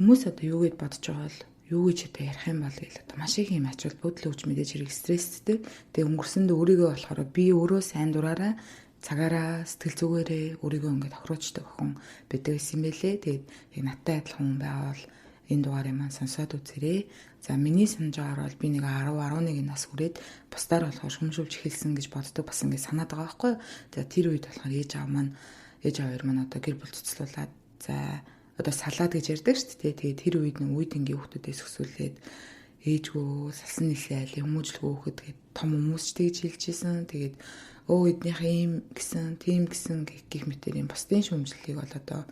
Хүмүүс одоо юу гэж бодож байгаа бол, юу гэж одоо ярих юм бол гэл одоо маш их юм ач холбогдол өгч мэдээж хэрэг стресстэй. Тэгээ өнгөрсөнд өөрийгөө болохоор би өөрөө сайн дураараа цагаараа, сэтгэл зүгээрээ өөрийгөө ингээд тохируулждаг охин байдаг гэсэн юм бэлээ. Тэгээд яг надтай адилхан хүн байгаа бол энэ дугаарыг маань сонсоод үзээрэй. За, миний санаж байгаагаар бол би нэг 10 11 нас хүрээд бусдаар болохоор шүмжүүлж эхэлсэн гэж боддог, бас ингээд санаад байгаа байхгүй. За, тэр үед болохоор ээж аав маань, ээж аав хоёр маань одоо гэр бүл цуцлуулаад, за, одоо салаад гэж ярьдаг шүү дээ. Тэгээд тэр үед нэг үе тэнгийн хүмүүсээс өсвөлээд ээжгөө салсан нэлээ айлын хүмүүжлгүй хөөхөд гээд том хүмүүс ч тэгж хэлж исэн. Тэгээд өө эднийхээ ийм гэсэн, тийм гэсэн гэх мэтэр юм бусдын шүүмжлэлийг бол одоо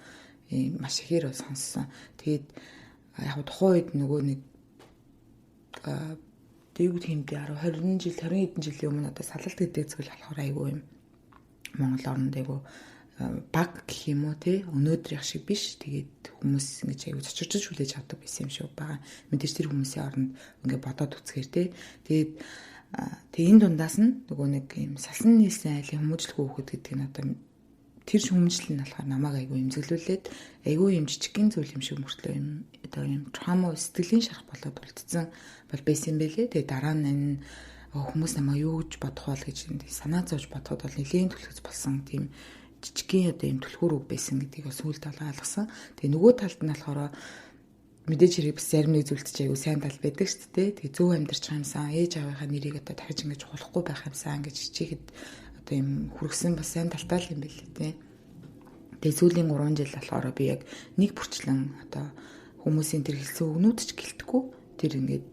ийм маш ихээр сонссон. Тэгээд яг тухайн үед нөгөө нэг дээгүүд хэмдэ 10 20 жил, 20 хэдэн жилийн өмнө одоо салалт гэдэг зүйл болохоор айгүй юм Монгол оронд айгүй баг гэх юм уу те, өнөөдрийнх шиг биш. Тэгээд хүмүүс ингэж аягүй цочирч хүлээж авдаг байсан юм шиг байгаа. Мэдээж тэр хүмүүсийн оронд ингээ бодоод үзэхээр те. Тэгээд тэг энэ дундаас нь нөгөө нэг юм салсан нийлсэн айлын хүмүүжлгүй хүүхэд гэдэг нь одоо тэр шүүмжлэл нь болохоор намайг айгүй эмзэглүүлээд, айгүй юм жижигхэн зүйл юм шиг мөртлөө юм одоо юм trauma, сэтгэлийн шарах болоод үлдсэн бол байсан юм бэлээ. Тэгээд дараа нь энэ хүмүүс намайг юу гэж бодох бол гэж санаа зовж бодоход бол нэлээд түлхэц болсон тийм жижигхэн одоо юм түлхүүр үг байсан гэдгийг бас сүүлд бол ойлгосон. Тэгээ нөгөө талд нь болохоор мэдээж хэрэг бас зарим нэг зүйлд чи айгүй сайн тал байдаг шүү дээ. Тэгээ зөв амьдарч байгаа юмсан, ээж аавынхаа нэрийг одоо дахиж ингэж хулахгүй байх юмсан гэж хичээхэд одоо юм хүргэсэн бас сайн талтай л юм билээ те. Тэгээ сүүлийн 3 жил болохоор би яг нэг бүрчлэн одоо хүмүүсийн тэр хэлсэн үгнүүд ч гэлтэхгүй, тэр ингээд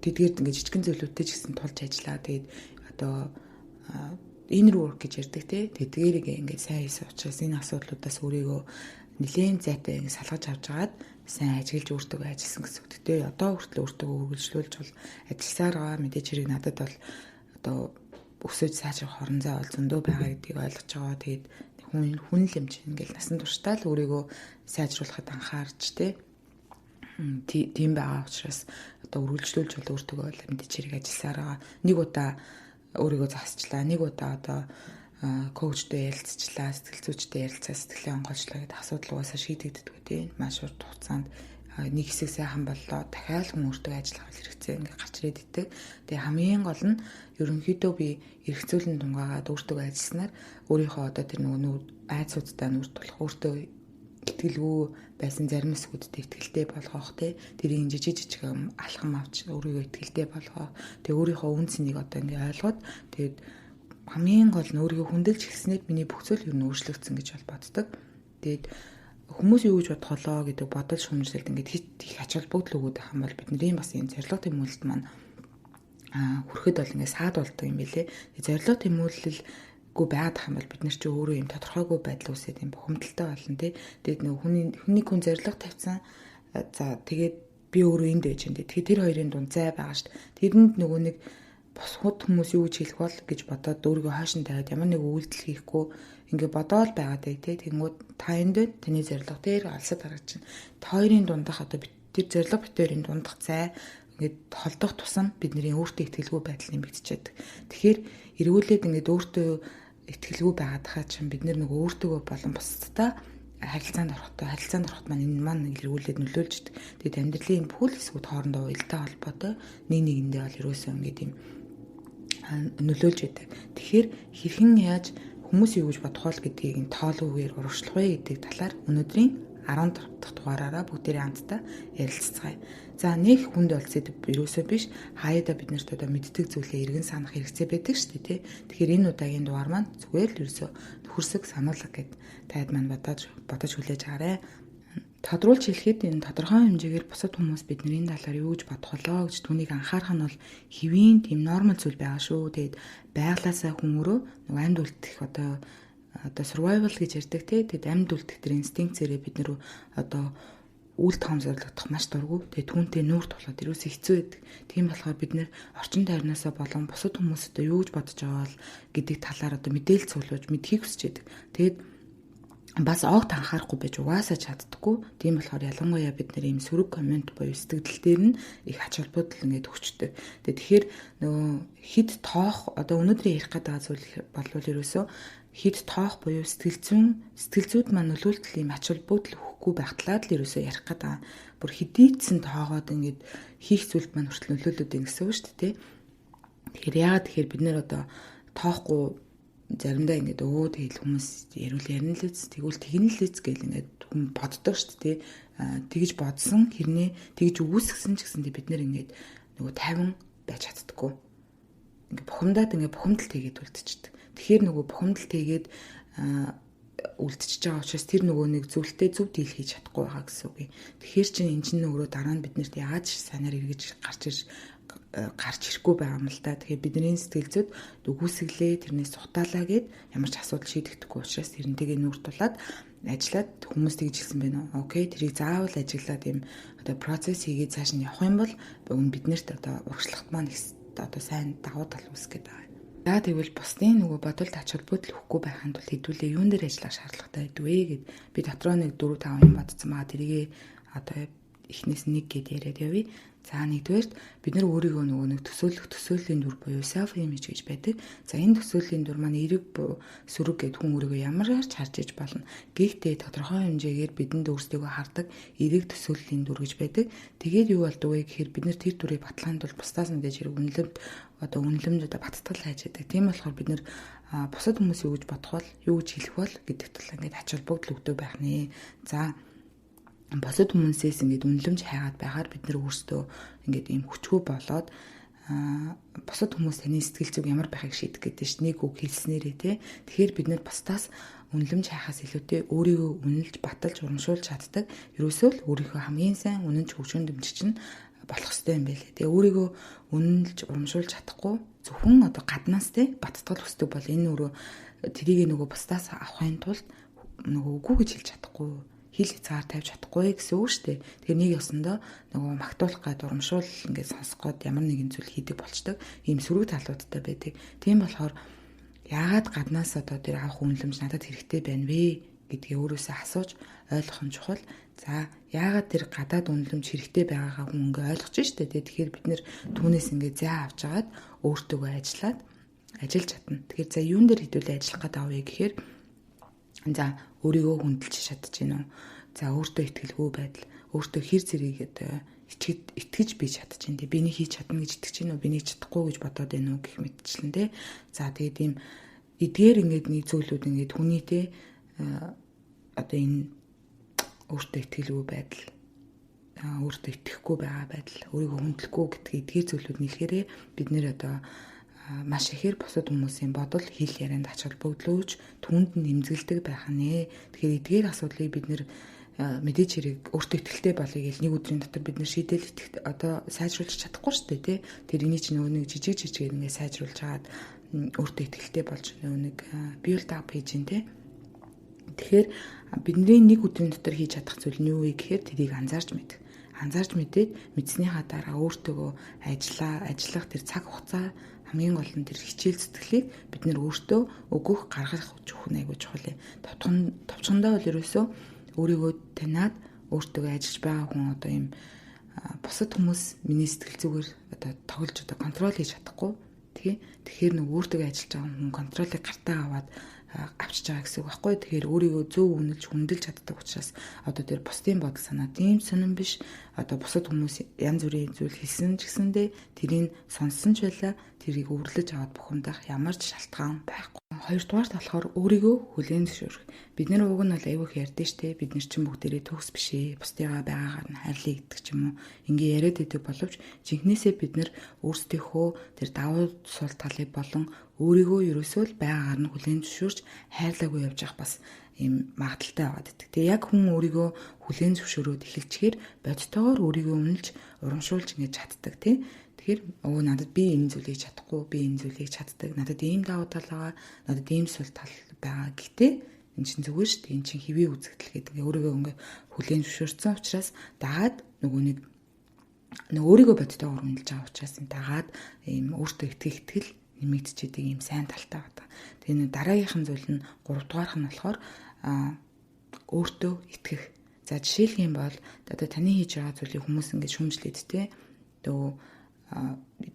тэдгээрд ингээд жижигэн зүйлүүдтэй ч гэсэн тулж ажиллаа. Тэгээд одоо inner work гэж ярьдаг те. Тэдгээрийг ингээд сайн хийсэн учраас энэ асуудлуудаас өөрийгөө нэлээд зайтай ингээд салгаж авч агаад сайн ажиглаж өөртөө ажилласан гэсэн үг. Гэтэ одоо хүртэл өөртөө үргэлжлүүлж бол ажилласаар байгаа. Мэдээж хэрэг надад бол одоо өсөж сайжрах хорон зай бол зөндөө байгаа гэдгийг ойлгож байгаа. Тэгээд хүн хүн л юм чинь ингээл насан туршдаа л өөрийгөө сайжруулахад анхаарч те, тийм байгаа учраас одоо үргэлжлүүлж бол өөртөө бол мэдээж хэрэг ажилласаар байгаа. Нэг удаа өөрийгөө засчлаа. Нэг удаа одоо коучтой ярилцчлаа, сэтгэл зүйчтэй ярилцаа, сэтгэлээ онгойлчлаа гэдэг асуудал угаасаа шийдэгддэг тийм. Маш урт хугацаанд нэг хэсэг сайхан боллоо. Дахиад хүн өөртөө ажиллах хэрэгцээ ингээ гарч ирээд идэг. Тэгээ хамгийн гол нь ерөнхийдөө би эргцүүлэн тунгаагаад өөртөө ажилласнаар өөрийнхөө одоо тэр нөгөө айдсуудтай нүүр тулах, өөртөө итгэлгүй байсан зарим хэсгүүдэд итгэлтэй болгох те, тэрийг жижиг жижиг алхам авч өөрийгөө итгэлтэй болгох, тэгээ өөрийнхөө үн цэнийг одоо ингээ ойлгоод, тэгээд хамгийн гол нь өөрийгөө хүндэлж эхэлснээр миний бүх зүйл ер нь өөрчлөгдсөн гэж бол боддог. Тэгээд хүмүүс юу гэж бодох болоо гэдэг бодол шүүмжлэлд ингээд их ач холбогдол өгөөд байх юм бол бидний бас энэ зорилго тэмүүлэлт маань хүрэхэд бол ингээд саад болдог юм билэ. Зорилго тэмүүлэл гүй байгаад юм бол бид нар чи өөрөө юм тодорхойгүй байдал үүсээд юм бухимдалтай болно тий. Тэгээд нөгөө хүний хүний хүн зорилго тавьсан. За, тэгээд би өөрөө энд байж энэ. Тэгэхээр тэр хоёрын дунд зай байгаа шүү дээ. Тэрэнд нөгөө нэг бусад хүмүүс юу гэж хэлэх бол гэж бодоод өөрийгөө хойш нь тавиад ямар нэг үйлдэл хийхгүй ингээ бодоол байгаа дээ тий. Тэнгүүд та энд байна. Таны зорилго дээр алсад харагдаж байна. Та хоёрын дундах одоо тэр зорилго бит хоёрын дундах зай ингээд холдох тусам бидний өөртөө итгэлгүй байдал нэмэгдчихэд. Тэгэхээр эргүүлээд ингээд өөртөө итгэлгүй байгаад хаа чинь бид нөгөө өөртөөгөө болон бусдтай харилцаанд орохдоо, харилцаанд ороход маань энэ маань нэг эргүүлээд нөлөөлж идэг. Тэгээд амьдралын энэ бүхэл хэсгүүд хоорондоо уялдаа холбоотой, нэг нэгэндээ бол ерөөсөө ингээд юм нөлөөлж идэг. Тэгэхээр хэрхэн яаж хүмүүс юу гэж бодох вэ гэдгийг энэ тоолгүйгээр урагшлах вэ гэдэг талаар өнөөдрийн 15 дахь дугаараараа бүгдээрээ хамтдаа ярилццгаая. За, нэг хүнд бол сэдэв ерөөсөө биш. Хаяада бид нарт одоо мэддэг зүйлээ эргэн санах хэрэгцээ байдаг шүү дээ, тий. Тэгэхээр энэ удаагийн дугаар маань зүгээр л ерөөсөө нөхөрсөг сануулга гэд таад маань бодож бодож хүлээж аваарай. Тодруулж хэлэхэд энэ тодорхой хэмжээгээр бусад хүмүүс бидний талаар юу гэж бодох болоо гэж түүнийг анхаарах нь бол хэвийн тийм нормал зүйл байгаа шүү. Тэгээд байглаасаа хүн өөрөө нөгөө амьд үлдэх одоо survival гэж ярьдаг тий. Тэгэд амьд үлдэх тэр инстинктээрээ бид нэр одоо үл тоомсорлогдох маш дургүй. Тэгээ түүнтэй нүүр тулаад ерөөсөө хэцүү байдаг. Тийм болохоор бид нэр орчин тойрноосоо болон бусад хүмүүс одоо юу гэж бодож байгаа бол гэдэг талаар одоо мэдээлэл цуглуулж мэдхийг хүсэж байдаг. Тэгээд бас огт анхаарахгүй байж угаасаа чаддаггүй. Тийм болохоор ялангуяа бид нэр ийм сөрөг коммент буюу сэтгэгдэл дээр нь их ач холбогдол ингээд өгчдөг. Тэгэхээр нөгөө хэд тоох одоо өнөөдрийн ярих гэдэг зүйл болвол ерөөсөө хэд тоох буюу сэтгэл зүйн сэтгэл зүйд маань нөлөөлтөл ийм ач холбогдол өгөхгүй байх талаар л ерөөсөө ярих гэдэг. Бүр хэдийцэн тоогоод ингээд хийх зүйлд маань хүртэл нөлөөлөд юм гэсэн үг шүү дээ. Тэгэхээр яагаад тэгэхээр бид нэр одоо тоохгүй заримдаа ингээд өө тэгэл хүмүүс ярил ярина л үз тэгвэл тэгнэ л үз гэл ингээд хүн боддог шүү дээ. Тэгж бодсон хэрнээ тэгж үгүйсгэсэн ч гэсэндээ бид нэр ингээд нөгөө тайван байж чаддаггүй. Ингээд бухимдаад ингээд бухимдалт хийгээд үлдчихдэг. Тэгэхээр нөгөө бухимдалт хийгээд үлдчихэж байгаа учраас тэр нөгөө нэг зүйлтэй зөв дийл хийж чадахгүй байгаа гэсэн үг юм. Тэгэхээр чинь эн чинь нөгөө дараа нь биднэрт яаж сайнаар эргэж гарч ир гарч ирэхгүй байгаа юм л да. Тэгэхээр бидний сэтгэл зүйд үгүйсгэлээ тэрнээс сухтаалаа гэд ямар ч асуудал шийдэгдэхгүй учраас тэрнтэйгээ нүүр тулаад ажиллаад хүмүүс тэгж хэлсэн байна уу? Окей, тэрийг заавал ажиглаад ийм одоо процесс хийгээд цааш нь явах юм бол биднэрт одоо урагшлахт маань их одоо сайн давуу тал үүсгэж байгаа. За тэгвэл бусдын нөгөө бодолд ач холбогдол өгөхгүй байхын тулд хэдүүлээ юун дээр ажиллах шаардлагатай байдгүй гэд би дотроо нэг 4 5 юм бодсон маа тэрийгээ одоо эхнээс нэг гэд яриад явъя. За нэгдүгээрт бид нар өөрийгөө нөгөө нэг төсөөлөх төсөөллийн дүр буюу self image гэж байдаг. За энэ төсөөллийн дүр маань эерэг сөрөг гэд хүн өөрийгөө ямараар ч харж иж болно. Гэхдээ тодорхой хэмжээгээр бидэнд өөрсдийгөө хардаг эерэг төсөөллийн дүр гэж байдаг. Тэгээд юу болдог вэ гэхээр бид нар тэр дүрийг батлахын тулд бусдаас мэдээж хэрэг үнэлэмт одоо үнэлэмж одоо баттгал хайж байдаг. Тийм болохоор бид нар бусад хүмүүс юу гэж бодох бол, юу гэж хэлэх бол гэдэг тал ингээд ач холбогдол өгдөг байх нэ. За бусад хүмүүсээс ингээд үнэлэмж хайгаад байхаар бид нар өөрсдөө ингээд ийм хүчгүй болоод бусад хүмүүс таны сэтгэл зүг ямар байхыг шийдэх гэдэг ш нэг үг хэлснээрээ те. Тэгэхээр бид нар бусдаас үнэлэмж хайхаас илүүтэй өөрийгөө үнэлж баталж урамшуулж чаддаг. Ерөөсөө л өөрийнхөө хамгийн сайн үнэнч хөгжин дэмжигч нь болох ёстой юм байлээ. Тэгээ өөрийгөө үнэлж урамшуулж чадахгүй зөвхөн одоо гаднаас те баттгал хүсдэг бол энэ өөрөө тэрийг нөгөө бусдаас авахын тулд нөгөө үгүй гэж хэлж чадахгүй хил хязгаар тавьж чадахгүй гэсэн үг шүү дээ. Тэгэхээр нэг ёсондоо нөгөө магтуулах гад урамшуул ингээд сонсох гээд ямар нэгэн зүйл хийдэг болчдөг. Ийм сөрөг талуудтай байдаг. Тийм болохоор яагаад гаднаас одоо тэр авах үнэлэмж надад хэрэгтэй байна вэ гэдгээ өөрөөсөө асууж ойлгох нь чухал. За яагаад тэр гадаад үнэлэмж хэрэгтэй байгаагаа хүн ингээ ойлгож штэ. Тэгэхээр бид нэр түүнээс ингээ зай авч агаад өөртөөгөө ажиллаад ажиллаж чадна. Тэгэхээр за юун дээр хэдүүлээ ажиллах гээд авъя гэхээр за өөрийгөө хүндэлж чадаж гин үү? За өөртөө итгэлгүй байдал, өөртөө хэр зэрэг одоо итгэж би чадаж гин те. Биний хийж чадна гэж итгэж гин үү? Биний чадахгүй гэж бодоод байна уу гэх мэтчлэн те. За тэгээд ийм эдгээр ингээд нэг зүйлүүд ингээд хүний те одоо энэ өөртөө итгэлгүй байдал, өөртөө итгэхгүй байгаа байдал, өөрийгөө хүндлэхгүй гэдгийг эдгээр зүйлүүд нийлэхээрээ бид нэр одоо маш ихээр бусад хүмүүсийн бодол хэл ярианд ач холбогдол өгж түүнд нь нэмзэглэдэг байх нэ. Тэгэхээр эдгээр асуудлыг бид нэр мэдээж хэрэг өөртөө итгэлтэй болъё гэж нэг өдрийн дотор бид нэр шийдэл итгэх одоо сайжруулах чадахгүй шүү дээ тий. Тэр эний чинь нөгөө нэг жижиг жижигээр ингээ сайжруулж хагаад өөртөө итгэлтэй болж нөгөө нэг build up хийж гин тий. Тэгэхээр бидний нэг өдрийн дотор хийж чадах зүйл нь юу вэ гэхээр тэрийг анзаарч мэдэх. Анзаарч мэдээд мэдснийхаа дараа өөртөөгөө ажиллах тэр цаг хугацаа хамгийн гол нь тэр хичээл зүтгэлийг бид нэр өөртөө өгөх гаргах чухал айгуу чухал юм. Товчхондоо бол ерөөсөө өөрийгөө таниад өөртөө ажиллаж байгаа хүн одоо ийм бусад хүмүүс миний сэтгэл зүгээр одоо тоглож одоо контрол хийж чадахгүй тий. Тэгэхээр нэг өөртөө ажиллаж байгаа хүн контролыг гартаа аваад авчиж байгаа гэсэн үг байхгүй. Тэгэхээр өөрийгөө зөв үнэлж хүндэлж чаддаг учраас одоо тэр бусдын бодол санаа тийм сонирн биш. Одоо бусад хүмүүс янз бүрийн зүйл хэлсэн ч гэсэндээ тэрийг сонссон ч байлаа тэрийг өвөрлөж аваад бухимдах ямар ч шалтгаан байхгүй. Хоёрдугаарт болохоор өөрийгөө хүлээн зөвшөөрөх. Бид нэр уг нь бол айгүй их ярьдэн штэ. Бид нар чинь бүгдээрээ төгс биш ээ. Бусдыгаа байгаагаар нь хайрлая гэдэг ч юм уу. Ингээ яриад идэг боловч жинхнээсээ бид нар өөрсдийнхөө тэр давуу сул талыг болон өөрийгөө ерөөсөө л байгаагаар нь хүлээн зөвшөөрч хайрлаагүй явж явах бас ийм магадaltaй байгаад байдаг. Тэгээ яг хүн өөрийгөө хүлээн зөвшөөрөөд эхэлчихээр бодтойгоор өөрийгөө үнэлж урамшуулж ингэж чаддаг тий. Тэгэхээр өө надад би энэ зүйлийг чадахгүй, би энэ зүйлийг чаддаг. Надад ийм давуу тал байгаа, надад ийм сул тал байгаа. Гэхдээ энэ чинь зүгээр шүү дээ. Энэ чинь хэвээ үзэгдэл гэдэг. Өөрийгөө ингээ хүлээн зөвшөөрсөн учраас дагаад нөгөө нэг өөрийгөө бодтойгоор үнэлж байгаа учраас энэ дагаад ийм өөртөө итгэх итгэл нэмэгдчихэдэг ийм сайн талтай байдаг. Тэгээ нэг дараагийнх нь зүйл нь 3 дугаарх нь болохоор өөртөө итгэх. За жишээлх юм бол одоо таны хийж байгаа зүйлийг хүмүүс ингэж шүүмжлээд те одоо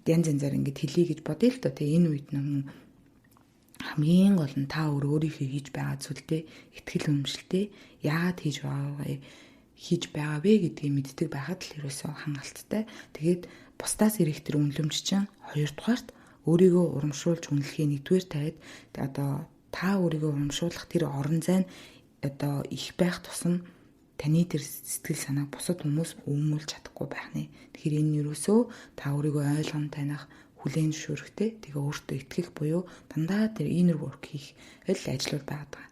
янз янзаар ингэж хэлье гэж бодъё л доо. Тэгээ энэ үед нь хамгийн гол нь та өөрийнхөө хийж байгаа зүйлдээ итгэл үнэмшилтэй яагаад хийж байгаагаа хийж байгаа вэ гэдгийг мэддэг байхад л ерөөсөө хангалттай. Тэгээд бусдаас ирэх тэр үнэлэмж чинь хоёрдугаарт өөрийгөө урамшуулж үнэлэхээ нэгдүгээр тавиад одоо та өөрийгөө урамшуулах тэр орон зай нь одоо их байх тусам таны тэр сэтгэл санааг бусад хүмүүс өмүүлж чадахгүй байх нэ. Тэгэхээр энэ ерөөсөө та өөрийгөө ойлгон таних, хүлээн зөвшөөрөхтэй, тэгээ өөртөө итгэх буюу дандаа тэр inner work хийх л ажлууд байгаа.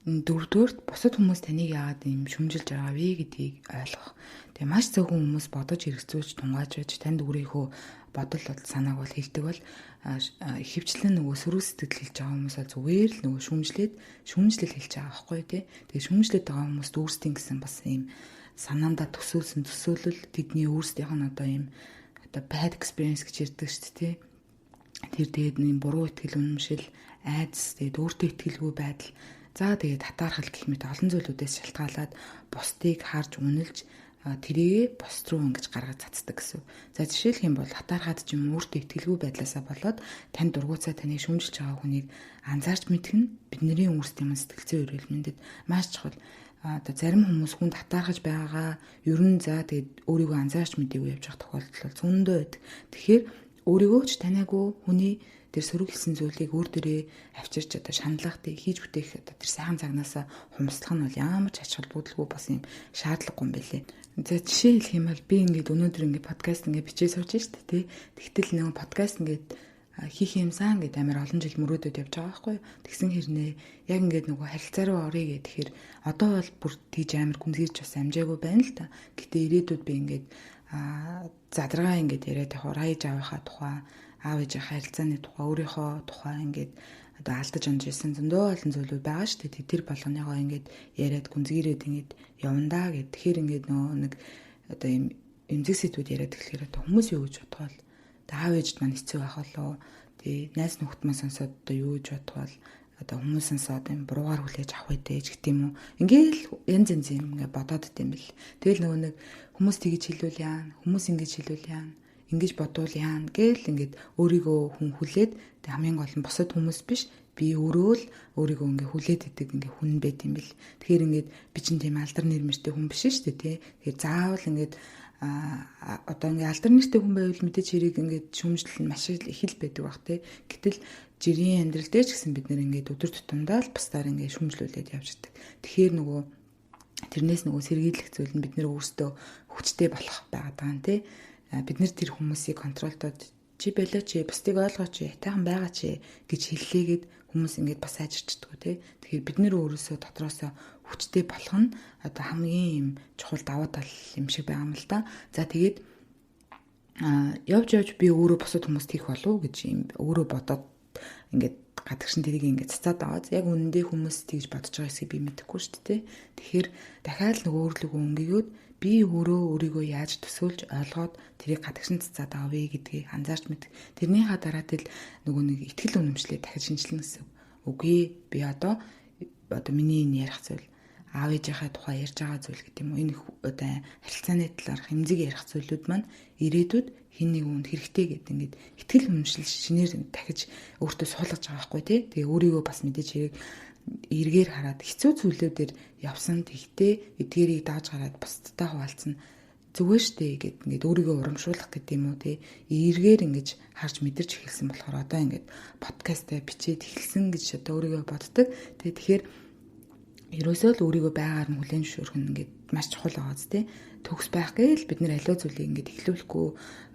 Дөрөвдүгээрт бусад хүмүүс таныг яагаад ийм шүмжилж байгаа вэ гэдгийг ойлгох. Тэгээ маш цөөхөн хүмүүс бодож хэрэгцүүлж тунгааж байж танд өөрийнхөө бодол санааг бол хэлдэг бол ихэвчлэн нөгөө сөрөг сэтгэл хэлж байгаа хүмүүс бол зүгээр л нөгөө шүүмжлэл хэлж байгаа байхгүй тий. Тэгээ шүүмжлээд байгаа хүмүүст өөрсдийн гэсэн бас ийм санаандаа төсөөлсөн төсөөлөл тэдний өөрсдийнх нь одоо ийм одоо bad experience гэж ярьдаг шүү дээ тий. Тэр тэгээд нэг буруу итгэл үнэмшил, айдас, тэгээд өөртөө итгэлгүй байдал. За тэгээд татаархал гэх мэт олон зүйлүүдээс шалтгаалаад бусдыг харж үнэлж тэрийгэ бус руу ингэж гаргаж цацдаг гэсэн. За жишээлх юм бол татаархаад ч юм өөртөө итгэлгүй байдлаасаа болоод танд дургуутсаа таныг шүүмжилж байгаа хүнийг анзаарч мэдэх нь бидний өөрсдийн сэтгэл зүйн эрүүл мэндэд маш чухал. Одоо зарим хүмүүс хүн татаархаж байгаагаа ер нь за тэгээд өөрийгөө анзаарч мэдээгүй явж байгаа тохиолдол бол зөндөө байдаг. Тэгэхээр өөрийгөө ч таниагүй хүний тэр сөрөг хэлсэн зүйлийг өөр дөрөө авчирч одоо шаналлах тий хийж бүтээх одоо тэр сайхан цагнаасаа хумслах нь бол ямар ч ач холбогдолгүй бас юм шаардлагагүй юм байлээ. За жишээ хэлэх юм бол би ингээд өнөөдөр ингээд подкаст ингээд бичээ сууж штэ тий. Тэгтэл нөгөө подкаст ингээд хийх юмсан гэд амар олон жил мөрөөдөд явж байгаа байхгүй юу. Тэгсэн хэрнээ яг ингээд нөгөө харилцаа руу оръё гэхээр одоо бол бүр тийж амар гүнзгийрч бас амжаагүй байна л та. Гэтэ ирээдүйд би ингээд задаргаа ингээд яриад явах аяж авахаа тухай, аав ээжийн харилцааны тухай, өөрийнхөө тухай ингээд одоо алдаж онж исэн зөндөө олон зүйлүүд байгаа шүү дээ. Тэр болгоныгоо ингээд яриад гүнзгийрээд ингээд явандаа гэд. Тэгэхээр ингээд нөгөө нэг одоо юм эмзэг сэдвүүд яриад тэгэхээр одоо хүмүүс юу гэж бодох вэ? Аав ээжд маань хэцүү байх болоо. Тий, найз нөхөд маань сонсоод одоо юу гэж бодох вэ? Одоо хүмүүс сонсоод юм буруугаар хүлээж авах үедээ ч гэдэм юм уу. Ингээл янз янз юм ингээ бодоод идэм бэл. Тэгэл нөгөө нэг хүмүүс тэгж хэлвэл яана, хүмүүс ингэж хэлвэл яана, ингэж бодвол яана гээл ингээд өөрийгөө хүн хүлээд тэг хамгийн гол нь бусад хүмүүс биш би өөрөө л өөрийгөө ингээ хүлээд идэг ингээ хүн байт юм бэл. Тэгэхээр ингээд би чинь тийм алдар нэр мэртэй хүн биш шүү дээ тий. Тэгэхээр заавал ингээд одоо ингээ алдар нэртэй хүн байвал мэдээж хэрэг ингээд шүүмжлэл нь маш их л байдаг бах тий. Гэтэл жирийн амьдрал дээр ч гэсэн бид нэр ингээд өдөр тутамдаа л бусдаар ингээд шүүмжлүүлээд явж идэг. Тэгэхээр нөгөө тэрнээс нөгөө сэргийлэх зүйл нь бид нэр өөрсдөө хүчтэй болох байгаад байгаа юм тий. Бид нэр тэр хүмүүсийг контролдоод чи болоо чи бусдыг ойлгооч ятайхан байгаа чи гэж хэллээгээд хүмүүс ингээд бас сайжирчдгүү тий. Тэгэхээр бид нэр өөрөөсөө дотроосоо хүчтэй болох нь одоо хамгийн юм чухал давуу тал юм шиг байгаа юм л да. За тэгээд явж явж би өөрөө бусад хүмүүст хийх болов уу гэж юм өөрөө бодоод ингээд гадагшин тэрийг ингээд цацаад байгаа. Яг үнэндээ хүмүүс тэгж бодож байгаа эсгийг би мэдэхгүй шүү дээ. Тэгэхээр дахиад нөгөө өөрлөгөө өнгийгөөд би өөрөө өөрийгөө яаж төсөөлж ойлгоод тэрийг гадагшин цацаад байгаа вэ гэдгийг анзаарч мэдэх. Тэрнийхаа дараа тэл нөгөө нэг итгэл үнэмшлээ дахиж шинжилнэ гэсэн. Үгүй би одоо миний энэ ярих зүйл аав ээжийнхээ тухай ярьж байгаа зүйл гэдэг юм уу. Энэ одоо харилцааны талаарх эмзэг ярих зүйлүүд маань ирээдүйд хэн нэг хүнд хэрэгтэй гэдэг ингээд итгэл үнэмшил шинээр дахиж өөртөө суулгаж байгаа байхгүй тий. Тэгээ өөрийгөө бас мэдээж хэрэг эргээр хараад хэцүү зүйлүүдээр явсан тэгтээ эдгээрийг дааж гараад бусдтай хуваалцсан зүгээр штэ гэд ингээд өөрийгөө урамшуулах гэдэг юм уу тий. Эргээр ингэж харж мэдэрч эхэлсэн болохоор одоо ингээд подкастаа бичээд эхэлсэн гэж одоо өөрийгөө боддог. Тэгээ тэгэхээр ерөөсөө л өөрийгөө байгаар нь хүлээн зөвшөөрөх нь ингээд маш чухал байгаа зү тий. Төгс байх гээл бид нэр аливаа зүйлийг ингээд эхлүүлэхгүй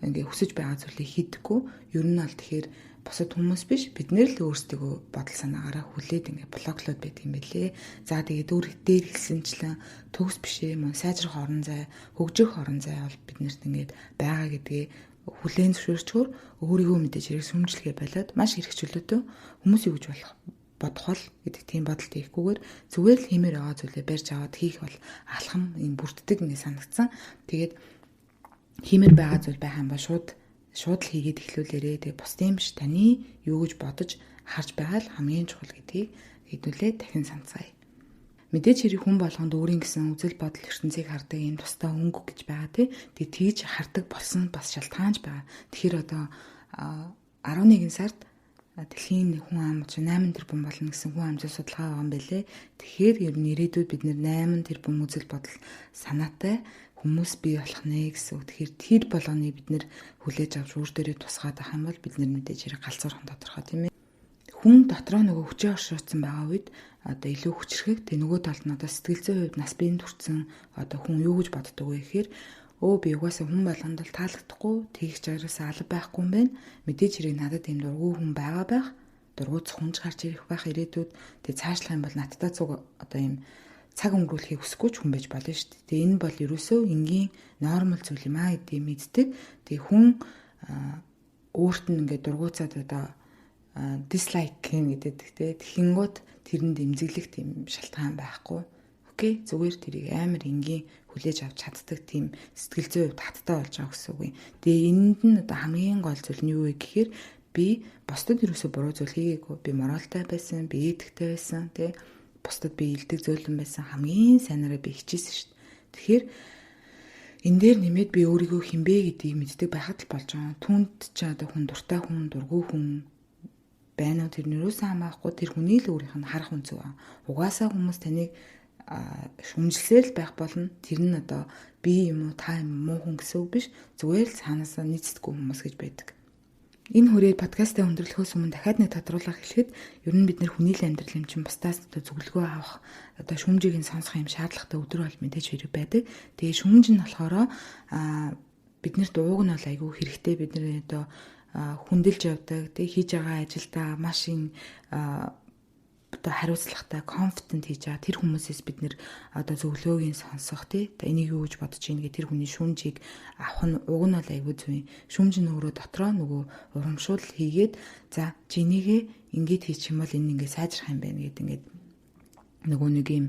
ингээд хүсэж байгаа зүйлийг хийдэггүй. Ер нь бол тэгэхээр бусад хүмүүс биш бид нэр л өөрсдийгөө бодол санаагаараа хүлээд ингээд блоклоод байдаг юм байлээ. За тэгээд өөр дээр хэлсэнчлэн төгс биш ээ мөн сайжрах орон зай, хөгжих орон зай бол биднэрт ингээд байгаа гэдгээ хүлээн зөвшөөрчгөр өөрийгөө мэдээж хэрэг сүмжлэгээ болоод маш эрх чөлөөтэй хүмүүс юу гэж болох бодох бол гэдэг тийм бодолт хийхгүйгээр зүгээр л хиймээр байгаа зүйлээ барьж аваад хийх бол алхам юм бүрддэг ингэ санагдсан. Тэгээд хиймээр байгаа зүйл байх юм ба шууд л хийгээд эхлүүлээрээ. Тэгээ бусдын биш таны юу гэж бодож харж байгаа л хамгийн чухал гэдгийг хэдүүлээ дахин санацгаая. Мэдээж хэрэг хүн болгонд өөрийн гэсэн үзэл бодол ертөнцийг хардаг юм тусдаа өнгө гэж байгаа тий. Тэгээ тэгж хардаг болсон бас шалтгаанч байгаа. Тэгэхээр одоо 11 сард дэлхийн хүн ам 8 тэрбум болно гэсэн хүн ам зүйн судалгаа байгаа юм байлээ. Тэгэхээр ер нь ирээдүйд бид нэр 8 тэрбум үзэл бодол санаатай хүмүүс бий болох нэ гэсэн үг. Тэгэхээр тэр болгоныг бид нэр хүлээж авч үр дээрээ тусгаад авах юм бол бид нэр мэдээж хэрэг галзуурхан тодорхой тийм ээ. Хүн дотроо нөгөө хүчээ оршуулсан байгаа үед одоо илүү хүчрхэг, тэгээ нөгөө талд нь одоо сэтгэл зүйн хувьд нас биеинд хүрсэн одоо хүн юу гэж боддог вэ гэхээр өө би угаасаа хүн болгонд л таалагдахгүй, тэгэх чагараас алба байхгүй юм байна. Мэдээж хэрэг надад ийм дургүй хүн байгаа байх, дургуй цухамж гарч ирэх байх ирээдүйд. Тэгээ цаашлах юм бол надтай цуг одоо ийм цаг өнгөрүүлэхийг хүсэхгүй ч хүн байж болно шүү дээ. Тэгээ энэ бол ерөөсөө энгийн нормал зүйл юм аа гэдгийг мэддэг. Тэгээ хүн өөрт нь ингээд дургуйцаад одоо dislike гин гэдэг те. Тэгэнгүүт тэрэнд эмзэглэх тийм шалтгаан байхгүй. Окей, зүгээр тэрийг амар энгийн хүлээж авч чаддаг тийм сэтгэл зүйн хувьд хаттай болж байгаа гэсэн үг юм. Тэгээ энэнд нь одоо хамгийн гол зүйл нь юу вэ гэхээр би бусдад ерөөсөө буруу зүйл хийгээгүй. Би моралтай байсан, би этиктэй байсан, тэ. Бусдад би илдэг зөөлөн байсан. Хамгийн сайнараа би хичээсэн шүү дээ. Тэгэхээр энэ дээр нэмээд би өөрийгөө хэн бэ гэдгийг мэддэг байхад л болж байгаа. Түүнд ч одоо хүн дуртай хүн, дургүй хүн байна уу тэр нэрөөсөө хамаахгүй тэр хүний л өөрийнх нь харах үнцэг ба. Угаасаа хүмүүс таныг шүмжилсээр л байх болно. Тэр нь одоо би юм уу та юм муу хүн гэсэн үг биш. Зүгээр л цаанаасаа нийцдэггүй хүмүүс гэж байдаг. Энэ хүрээр подкастаа өндөрлөхөөс өмнө дахиад нэг тодруулах хэлэхэд ер нь бид нэр хүний л амьдрал юм чинь бусдаас одоо зөвлөгөө авах одоо шүмжийг нь сонсох юм шаардлагатай өдөр бол мэдээж хэрэг байдаг. Тэгээ шүмж нь болохоор биднэрт ууг нь бол айгүй хэрэгтэй. Бид нэр одоо хүндэлж явдаг, тэг хийж байгаа ажилдаа маш ин одоо хариуцлагатай, confident хийж байгаа тэр хүмүүсээс бид нэр одоо зөвлөгөөг нь сонсох тий. Одоо энийг юу гэж бодож ийн гэх тэр хүний шүүмжийг авах нь уг нь бол айгүй зүйн. Шүүмж нь өөрөө дотроо нөгөө урамшуул хийгээд за чи энийгээ ингэж хийчих юм бол энэ ингэ сайжрах юм байна гэд ингээд нөгөө нэг юм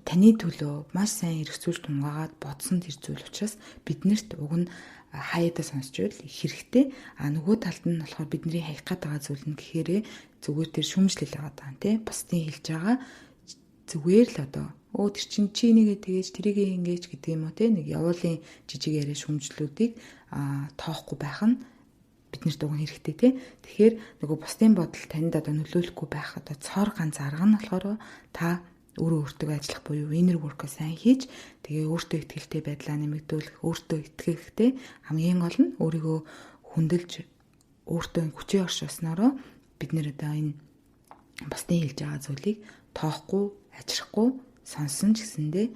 таны төлөө маш сайн эргцүүлж тунгаагаад бодсон тэр зүйл учраас биднэрт уг нь хаяадаа сонсч байвал хэрэгтэй. А нөгөө талд нь болохоор бидний хаях гээд байгаа зүйл нь гэхээрээ зүгээр тэр шүмжлэл байгаа даа тий. Бусдын хэлж байгаа зүгээр л одоо өө тэр чин чи нэгээ тэгэж тэрийгээ ингэж гэдэг юм уу тий. Нэг явуулын жижиг яриа шүмжлүүдийг тоохгүй байх нь биднэрт уг нь хэрэгтэй тий. Тэгэхээр нөгөө бусдын бодол танд одоо нөлөөлөхгүй байх одоо цор ганц арга нь болохоор та өөрөө өөртөө ажиллах буюу inner work-а сайн хийж тэгээ өөртөө ихтэй байдлаа нэмэгдүүлэх, өөртөө итгэхтэй хамгийн гол нь өөрийгөө хүндэлж өөртөө хүчээ оршуулсноороо бид нэр одоо энэ бусдын хэлж байгаа зүйлийг тоохгүй, ажрахгүй сонсон ч гэсэндээ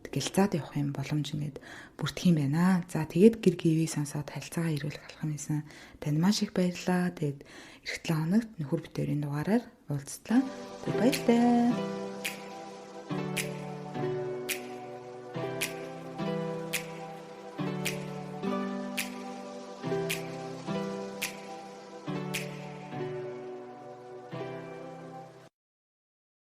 гэлцаад явах юм боломж ингээд бүрдэх юм байна. За тэгээд гэр гивийг сонсоод харилцаагаа эргүүлэх алхам хийсэн. Танд маш их баярлалаа. Тэгээд эх 7 хоногт нөхөр битэрийн дугаараар уулзлаа. Тэг баяртай.